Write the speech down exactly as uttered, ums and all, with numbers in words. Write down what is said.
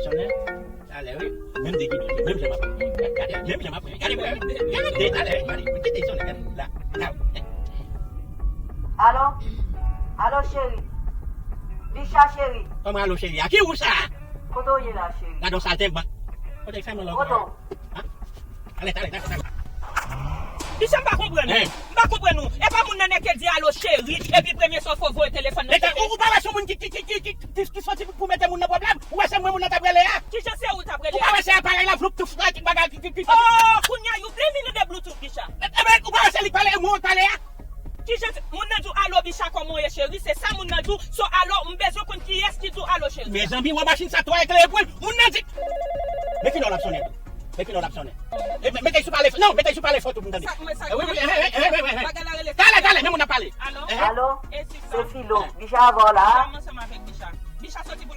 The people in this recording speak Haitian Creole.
Talè, wi. Menm de ki menm jan m ap gade, menm jan m ap gade, gade, gade, talè, gade, kite sonnen, gade, la, la. Alo? Alo, cheri? Bicha, cheri? Kòman alo, cheri? A ki ou sa? Kote w ye la, cheri? Gade yon saltenbank. Kote fèmen lòt. Kote w? Ale, ale, ale, ale. Bicha, m pa konprann ou. M pa konprann ou. E pa moun nan nèk te di alo cheri, epi premye sa w fè w voye telefòn nan. Ou pa wè se yon moun ki, ki, ki, ki, ki, ki, ki soti pou mete moun nan pwoblèm? Ou wè se mwen moun nan t ap rele a? Kijan se ou l t ap rele Ou pa a? wè se aparèy la, Bluetooth la ki bagay ki, ki, ki. Oh, kounye a you blame the Bluetooth, bicha. Ebyen, ou pa wè se li k pale, e mwen ou t pale a? Kijan moun nan di w alo bicha, kòman w ye cheri? Se sa moun nan di w. So alo, m bezwen konn kiyès ki di w alo cheri. Mezanmi, wè machin sa twò eklere pou l. Moun nan di. Men kilè w l ap sonnen tou? Men kilè w l ap sonnen? E, men, mete sou pale, non, mete sou pale fò tou pou m tande. Sa, mwen sa. Eh, wi, wi, eh, eh, eh, eh, eh. Bagay la rele. Talè, talè, men moun ap pale. Alo? Eh, Alo? E si Se Filo. Bicha avè w la? Ansanm avèk bicha. Bicha soti